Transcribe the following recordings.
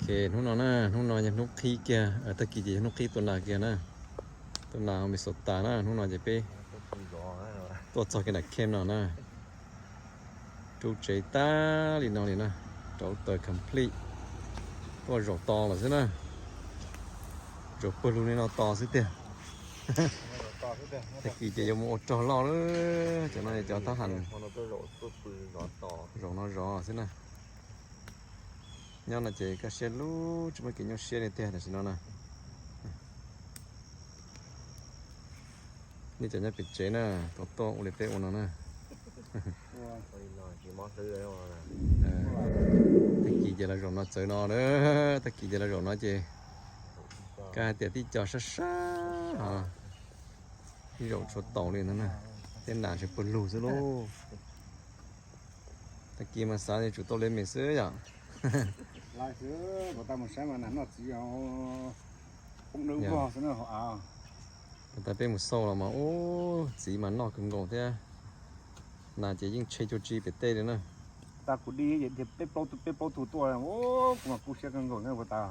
Ces hnub no na, hnub no yog hnub qhib kiag, tag kis ces yog hnub qhib tua nas kiag na. Tua nas Minnesota na, hnub no ces peb tuaj txog kiag nram camp no na. Rub tsev tag li no li na, rauv taws complete, tuaj zaum tos lawm xwb na. Zaum pawg lug li no tos xwb tiag. Tag kis ces yuav mus ua rog loj lawm, cov no cov thab ham zaum no zov xwb na. Nyob no ces kaj siab lub tsis muaj kev nyuaj siab li tiag tam sim no na. Nej cov nyob pem tsev na, tau tuaj ua li peb ua no na. Tag kis ces los zaum no txawv no, tag kis ces los zaum no ces kab hais tias tib co sab sab, ib zaum tshua taus li no na. Tej nas tseem pawg lug xwb lauj. Tag kis mas xav tias tsum tau li mis xwb yom. Puas tas peb mus xauj los mas ub, txiv mas noj kawg nkaus thiab. Nas ces yeej tshe cuag tsi pem tej li na. Tas kuv di peb plaub tug tuaj, kuv mas kub siab kawg nkaus na puas tas.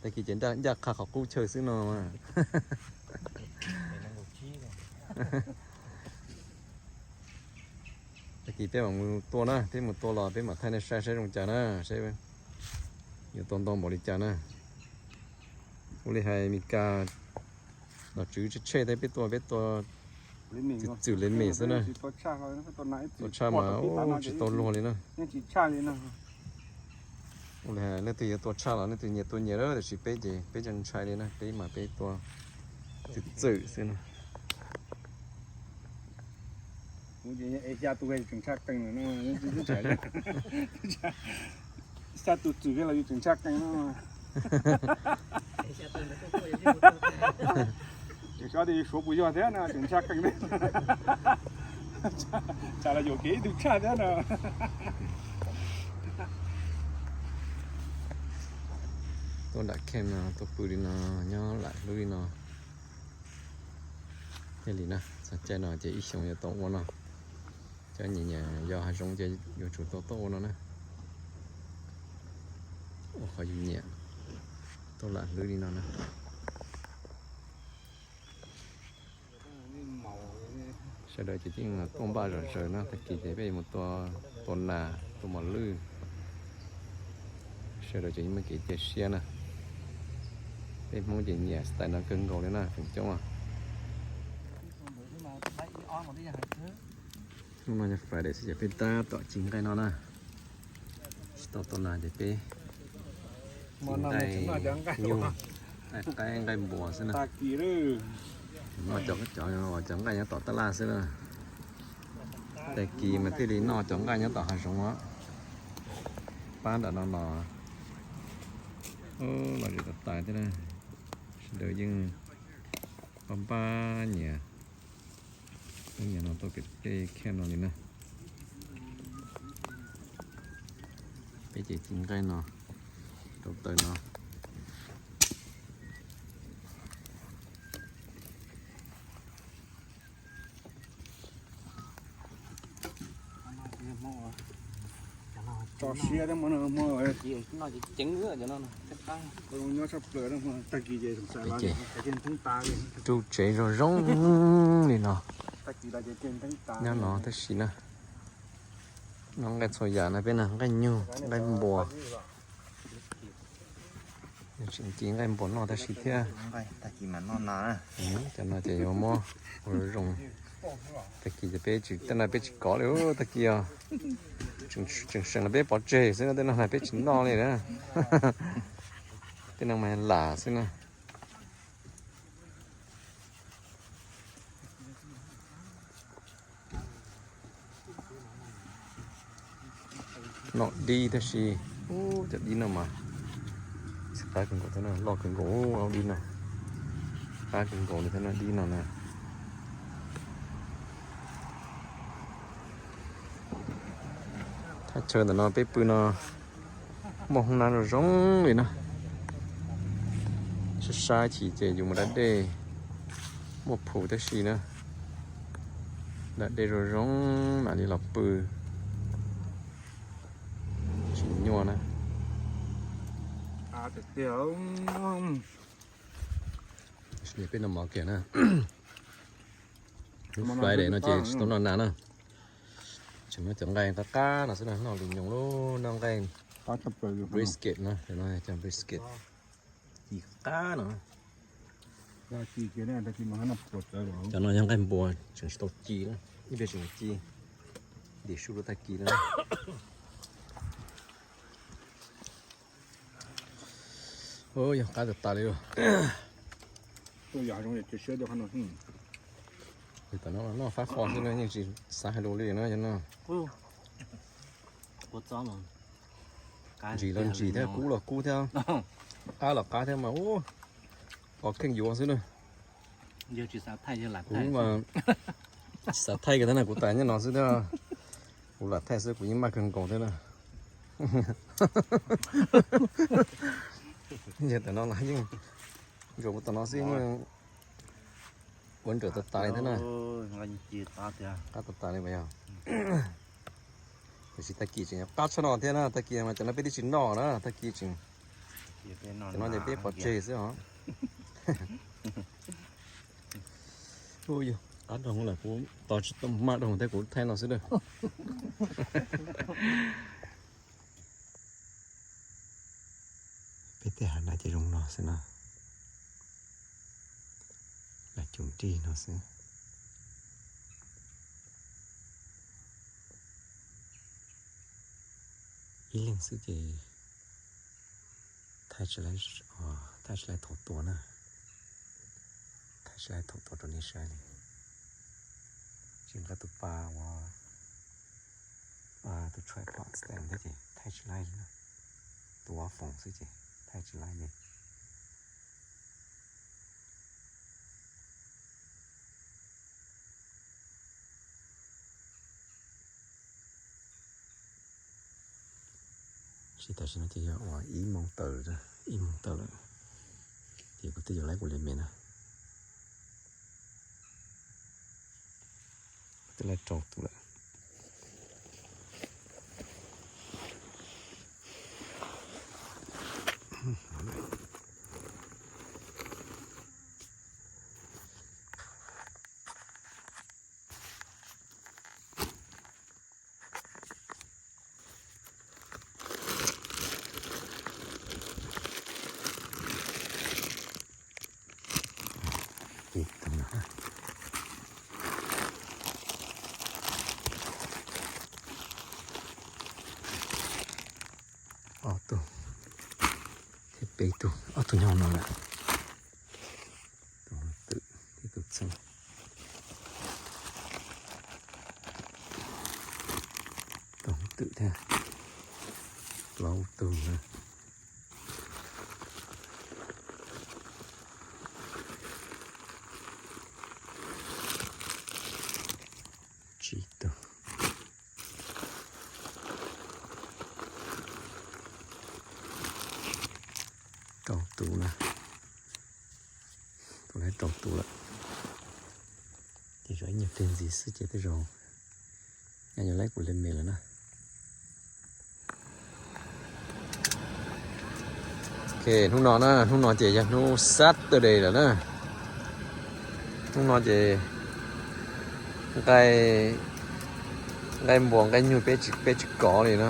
Tag kis ces ncaj qha qhov qub chaw xwb no. Tag kis peb mam mus tua na, peb mus tua los peb mam thaij nej saib saib zoo cas na, saib yuav tua ntau npaum li cas na. Ua li hais Mes Kas nom tswv tsheb tsheb thiab peb tua, peb tua txwm txwm li mis xwb na. Tua tshaj mas ub tsis tau luag li na. Ua li hais leej twg yuav tua tshaj los leej twg nyias tua nyias lawm, tiam sis peb ces peb tseem ntshai li na, peb mas peb tua txwm txwm xwb na. Xya tus txwm los yus tseem ntshaj qees no. Tseem xyov tias yus suav puas yog thiab no, tseem ntshaj qees thiab. Tsam los yuam kev ib tug tshaj thiab no. Tuaj nram camp no tuaj pw li no, nyob lam hlwb li no. Thiaj li na, txog caij no ces ib xyoos yuav tau ua no. Cov nyiam nyiam yos hav zoov ces yuav tsum tau tuaj ua no na. Ua qhov yus nyiam, tuaj lam hlwb li no na. Sawv daws ces yeej tuaj npaj zom zaws na, tag kis ces peb yuav mus tua, tua nas tua mos lwj. Sawv daws ces yeej muaj kev cia siab na. Peb Hmoob ces nyiam style no kawg nkaus li na feem coob. Hnub no yog Friday xwb ces peb tab tom ci nqaij no na. Tsis tau tua nas ces peb ci nqaij nyuj, nqaij qaib nqaij npua xwb na. Noj cov, cov nqaij nyob tom tab laj xwb na. Tag kis mas thiaj li noj cov nqaij nyob tom hav zoov os. Pab nram no los, los zem tas tas thiab na. Sawv daws yeej pab npaj nyias, nyias no tuaj pem tej camp no li na. Peb ces ci nqaij no, rauv taws no. Tso siab thiab, nyob tshaj plaws, tag kis ces rub tsev zoo zoo li no. Nyob no tab sis na, noj nqaij txhua yam na, peb na nqaij nyuj nqaij npua. Tseem ci nqaij npua noj tab sis thiab. Cov no ces yuav muab ua zoo. Tag kis ces peb tsis, tej no peb tsis kov li, tag kis os. Tseem seem los peb pov tseg xwb na, tej no na peb tsis noj li na. Tej no mas lam xwb na. Noj dib tab sis, cov dib no mas txi qab kawg nkaus thiab, loj kawg nkaus dib no. Qab kawg nkaus li thiab no dib no na. Thaj chaw ntawm no peb pw no muaj hoob nab zoo zoo li na. Sab sab chim ces yus mus da dej, muaj phu tab sis na, da dej zoo zoo mam li los pw. Tsis nyuaj na. Tiag, peb noj mov kiag na. Lub Friday no ces tsis tau noj nas na. Tseem noj cov nqaij qab qab no xwb na, noj lus nyoos lub noj nqaij brisket no, cov brisket ci qab no. Cov no yog nqaij npua tseem tsis tau ci na, ib pliag tseem ci, dim sub rau tag kis na. Yog qab tas tas li lawm. Tam no noj fab fo xwb na, yeej tsis xav hais lus li no no. Ntsim los ntsim thiab, kub los kub thiab, qab los qab thiab mas ua pos kheej yuav xwb na. Kuv mas tsis xav thaij kiag thiab na, kuv tas nyob no xwb thiab. Kuv lam thaij xwb kuv yeej maj kawg nkaus thiab na. Yog tam no los yeej, ntsuas kuv tam no xwb yeej ua nrawm tas tas li thiab na. Qab tas tas li mas yog. Tiam sis tag kis tseem qab tshaj no thiab na, tag kis mas cov no peb twb tsis noj na, tag kis tseem, cov no ces peb pov tseg xwb os. Ub, yog qab rau hauv lawm, kuv tos tsis tau maj rau hauv thiab kuv thaij no xwb na. Peb tej hav no ces zoo no xwb na. Lam cum nrig no xwb. Ib leeg xwb ces thaij tsis laib, thaij tsis laib thaum tua na. Thaij tsis laib thaum tua rau nej saib li. Tsis nqa tus pa uas, tus tripod stand thiab ces thaij tsis laib li na. Tus uas foom xwb ces thaij tsis laib li. Tsis, tam sim no ces yog uas ib moos tawm, ib moos tawm lawm, ces kuv twb yuav laib kuv li me na. Kuv twb laib rau tus lawm. Ob tug thiab peb tug, ob tug nyob no lawm. Tus twm thiab tus txheej. Tus twm thiab plaub tug na. Tsib tug. Rau tus na. Tus laib rau tus lawm. Ces tshuav ib nyuag pliag ntxiv xwb ces tej zaum nyaj yuav laib kuv li me lawm na. Ok, hnub no na, hnub no ces yog hnub Saturday lawm na. Hnub no ces nqaij, nqaij npua nqaij nyuj peb tsis, peb tsis kov li na.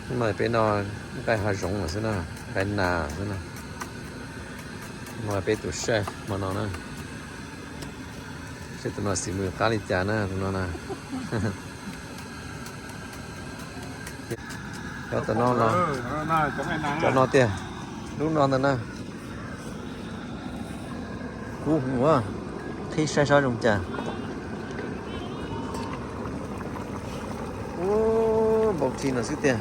Hnub no peb noj nqaij hav zoov lawm xwb na, nqaij nas xwb na. No peb tus saib hmo no na, saib tus no xis mws qab li cas na, tus no na. Cov tam no los, cov no tiag, lub no ntag na. Kub hwv, qhib saib seb zoo cas. Ub, npau ris no xwb tiag.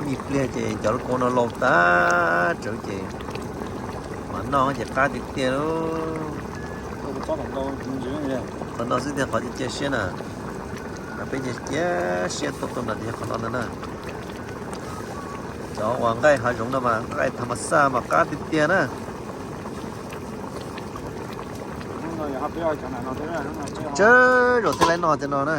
Ib pliag ces cov lub kaub no laus tag tsawv ces mam noj ces qab tiag tiag lauj. Qhov no xwb tiag qhov cia siab na. Peb cia siab tuaj tau nram tias qhov no ntag na. Cov uas nqaij hav zoov no mas nqaij tha mas xaj mas qab tiag tiag na. Tsawg zaus thiaj laib noj cov no na.